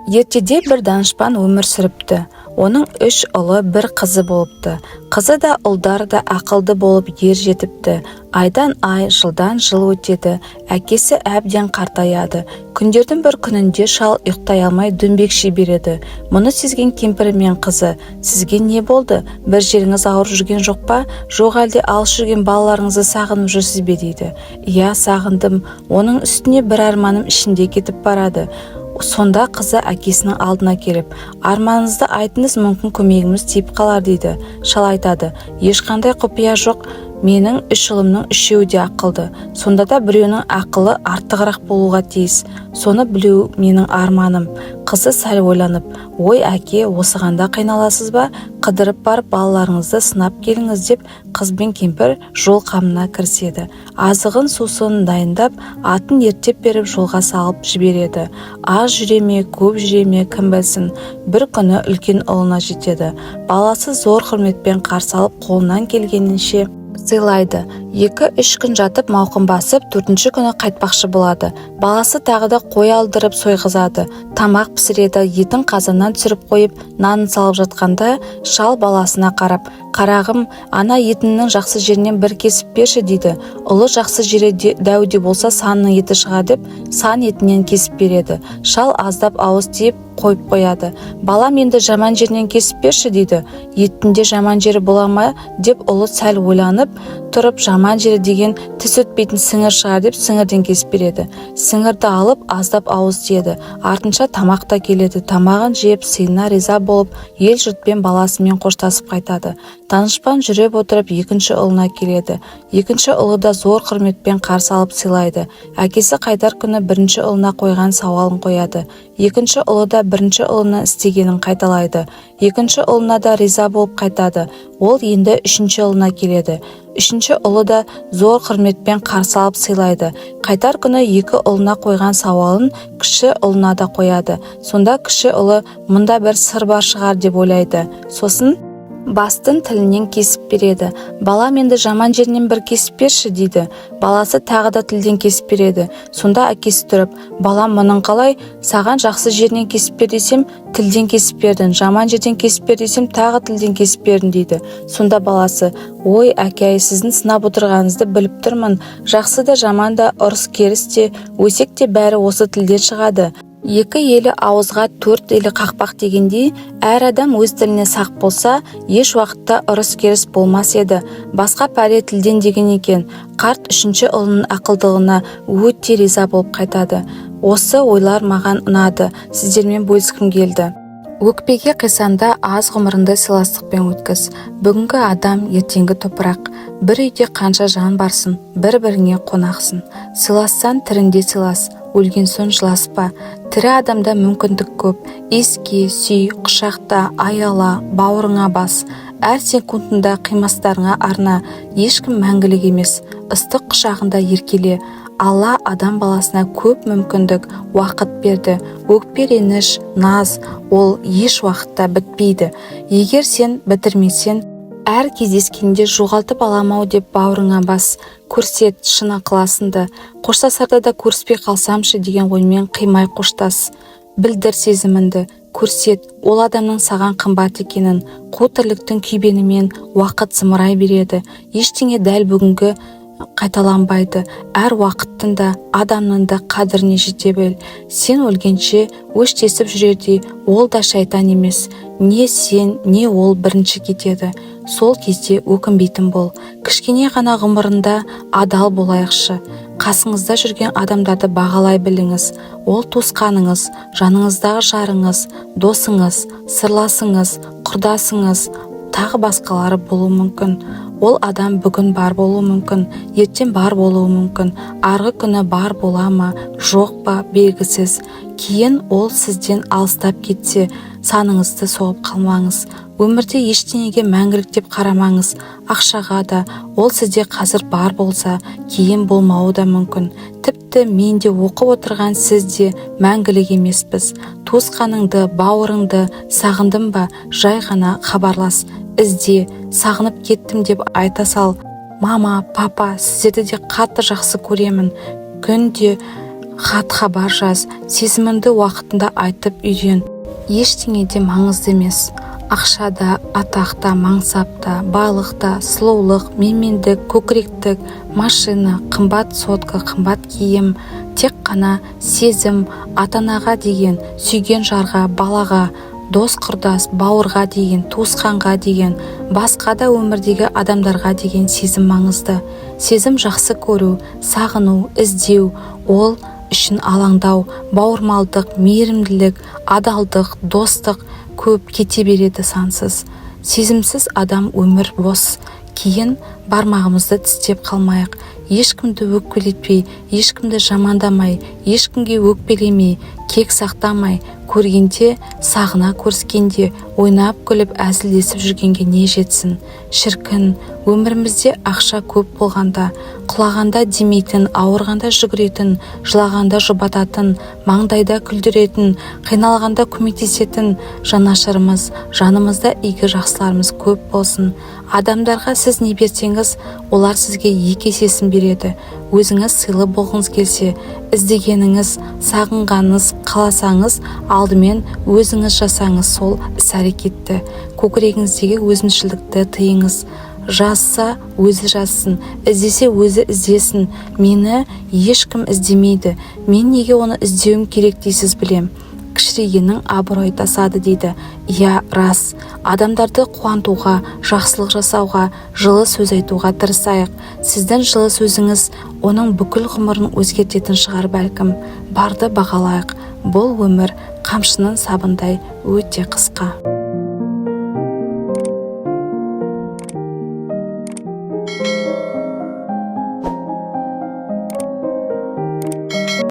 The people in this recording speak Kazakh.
Ертеде бір данышпан өмір сүріпті. Оның үш ұлы, бір қызы болыпты. Қызы да, ұлдары да ақылды болып ер жетіпті. Айдан ай, жылдан жыл өтеді. Әкесі әбден қартаяды. Күндердің бір күнінде шал ұйықтай алмай дөңбекши береді. Мұны сезген кемпірі мен қызы: «Сізге не болды? Бір жеріңіз ауырып жүрген жоқ па? Жоқ әлде алыс жүрген балаларыңызды сағынып жүрсіз бе?» – дейді. «Иә, сағындым. Оның үстіне бір арманым ішімде кетіп барады». Сонда қызы әкесінің алдына келіп: «Арманыңызды айтыңыз, мүмкін, көмегіміз тиіп қалар», – дейді. Шал айтады: «Ешқандай құпия жоқ. Менің үш ұлымның үшеуі де ақылды. Сонда да біреуінің ақылы артығырақ болуға тиіс. Соны білу менің арманым». Қызы сәл ойланып: «Ой, әке, осыған да қиналасыз ба? Қыдырып барып, балаларыңызды сынап келіңіз», – деп, қыз бен кемпір жол қамына кіріседі. Азығын, сусынын дайындап, атын ерттеп беріп, жолға салып жібереді. Аз жүре ме, көп жүре ме, кім білсін, бір күні үлкен ұлына жетеді. Баласы зор құрметпен қарсы алып, қолынан келгенінше сыйлайды. 2-3 күн жатып, мауқын басып, төртінші күні қайтпақшы болады. Баласы тағы да қой алдырып сойғызады, тамақ пісіреді. Етін қазаннан түсіріп қойып, нанын салып жатқанда, шал баласына қарап: «Қарағым, ана етіңнің жақсы жерінен бір кесіп берші», – дейді. Ұлы жақсы жері дәу де болса, санның еті шығар деп, сан етінен кесіп береді. Шал аздап ауыз тиіп қойып қояды. «Балам, енді жаман жерінен кесіп берші», – дейді. «Еттің де жаман жері бола ма?» – деп, ұлы сәл ойланып тұрып, «Жаман жері деген тіс өтпейтін сіңір шығар», – деп, сіңірден кесіп береді. Сіңірді алып, аздап ауыз тиеді. Артынша тамақ та келеді. Тамағын жеп, сыйына риза болып, ел жұртпен, баласымен қоштасып қайтады. Данышпан жүріп отырып екінші ұлына келеді. Екінші ұлы да зор құрметпен қарсы алып, сыйлайды. Әкесі қайтар күні бірінші ұлына қойған сауалын қояды. Екінші ұлы да бірінші ұлының істегенін қайталайды. Екінші ұлына да риза болып қайтады. Ол енді үшінші ұлына келеді. Үшінші ұлы да зор құрметпен қарсы алып, сыйлайды. Қайтар күні екі ұлына қойған сауалын кіші ұлына да қояды. Сонда кіші ұлы мұнда бір сыр бар шығар деп ойлайды. Сосын бастың тілінен кесіп береді. «Балам, енді жаман жерінен бір кесіп берші», – дейді. Баласы тағы да тілден кесіп береді. Сонда әкесі тұрып: «Балам, мұның қалай? Саған жақсы жерінен кесіп бер десем, тілден кесіп бердің, жаман жерден кесіп бер десем, тағы тілден кесіп бердің», – дейді. Сонда баласы: «Ой, әке, сіздің сынап отырғаныңызды біліп тұрмын. Жақсы да, жаман да, ұрыс керіс те, өсек те, бәрі осы тілден шығады. Екі елі ауызға төрт елі қақпақ дегендей, әр адам өз тіліне сақ болса, еш уақытта ұрыс керіс болмас еді. Басқа пәле тілден», – деген екен. Қарт үшінші ұлының ақылдылығына өте риза болып қайтады. Осы ойлар маған ұнады, сіздермен бөліскім келді. Өкпеге қисаң да, аз ғұмырыңды сыйластықпен өткіз. Бүгінгі адам, ертеңгі топырақ. Бір үйде қанша жан барсын, бір-біріңе қонақсың. Сыйлассаң, тірінде сыйлас, өлген соң жыласпа. Тірі адамда мүмкіндік көп: иіске, сүй, құшақта, аяла, бауырыңа бас. Әр секундында қимастарыңа арна. Ешкім мәңгілік емес. Ыстық құшағында еркеле. Алла адам баласына көп мүмкіндік, уақыт берді. Өкпе, реніш, наз ол еш уақытта бітпейді, егер сен бітірмесең. Әр кездескенде жоғалтып алам-ау деп бауырыңа бас. Көрсет шын ықыласыңды. Қоштасарда да көріспей қалсамшы деген оймен қимай қоштас. Білдір сезіміңді, көрсет ол адамның саған қымбат екенін. Қу тірліктің күйбеңімен уақыт зымырай береді. Ештеңе дәл бүгінгі қайталанбайды. Әр уақыттың да, адамның да қадіріне жете біл. Сен өлгенше өштесіп жүрердей ол да шайтан емес. Не сен, не ол бірінші кетеді. Сол кезде өкінбейтін бол. Кішкене ғана ғұмырында адал болайықшы. Қасыңызда жүрген адамдарды бағалай біліңіз. Ол туысқаныңыз, жаныңыздағы жарыңыз, досыңыз, сырласыңыз, құрдасыңыз, тағы басқалары болуы мүмкін. Ол адам бүгін бар болуы мүмкін, ертең бар болуы мүмкін, арғы күні бар бола ма, жоқ па, белгісіз. Кейін ол сізден алыстап кетсе, саныңызды соғып қалмаңыз. Өмірде ештеңеге мәңгілік деп қарамаңыз. Ақшаға да, ол сізде қазір бар болса, кейін болмауы да мүмкін. Тіпті мен де, оқып отырған сіз де мәңгілік емеспіз. Туысқаныңды, бауырыңды сағындың ба, жай ғана хабарлас, ізде, сағынып кеттім деп айта сал. Мама, папа, сіздерді де қатты жақсы көремін. Күнде Хат-хабар жаз, сезіміңді уақытында айтып үйрен. Ештеңе де маңызды емес. Ақша да, атақ та, мансап та, байлық та, сұлулық, менмендік, көкіректік, машина, қымбат сотка, қымбат киім. Тек қана сезім, ата-анаға деген, сүйген жарға, балаға, дос-құрдас, бауырға деген, туысқанға деген, басқа да өмірдегі адамдарға деген сезім маңызды. Сезім жақсы көру, сағыну, іздеу, ол үшін алаңдау, бауырмалдық, мейірімділік, адалдық, достық, көп кете береді сансыз. Сезімсіз адам өмір бос. Кейін бармағымызды тістеп қалмайық. Ешкімді өкпелетпей, ешкімді жамандамай, ешкімге өкпелемей, кек сақтамай, көргенде сағына көріскенде ойнап күліп әзілдесіп жүргенге не жетсін? Шіркін, өмірімізде ақша көп болғанда, құлағанда демейтін, ауырғанда жүгіретін, жылағанда жұбататын, маңдайда күлдіретін, қиналғанда көмектесетін жанашырымыз, жанымызда игі жақсыларымыз көп болсын. Адамдарға сіз не берсеңіз, олар сізге екі есесін береді. Өзіңіз сыйлы болғыңыз келсе, іздегеніңіз, сағынғаныңыз қаласаңыз, алдымен өзіңіз жасаңыз сол іс-әрекетті. Көкірегіңіздегі өзімшілдікті тыйыңыз. Жазса өзі жазсын, іздесе өзі іздесін. Мені ешкім іздемейді, мен неге оны іздеуім керек дейсіз, білем. Кішірейгеннің абыройы тасады дейді. Иә, рас. Адамдарды қуантуға, жақсылық жасауға, жылы сөз айтуға тырысайық. Сіздің жылы сөзіңіз оның бүкіл ғұмырын өзгертетін шығар бәлкім. Барды бағалайық. Бұл өмір қамшының сабындай өте қысқа.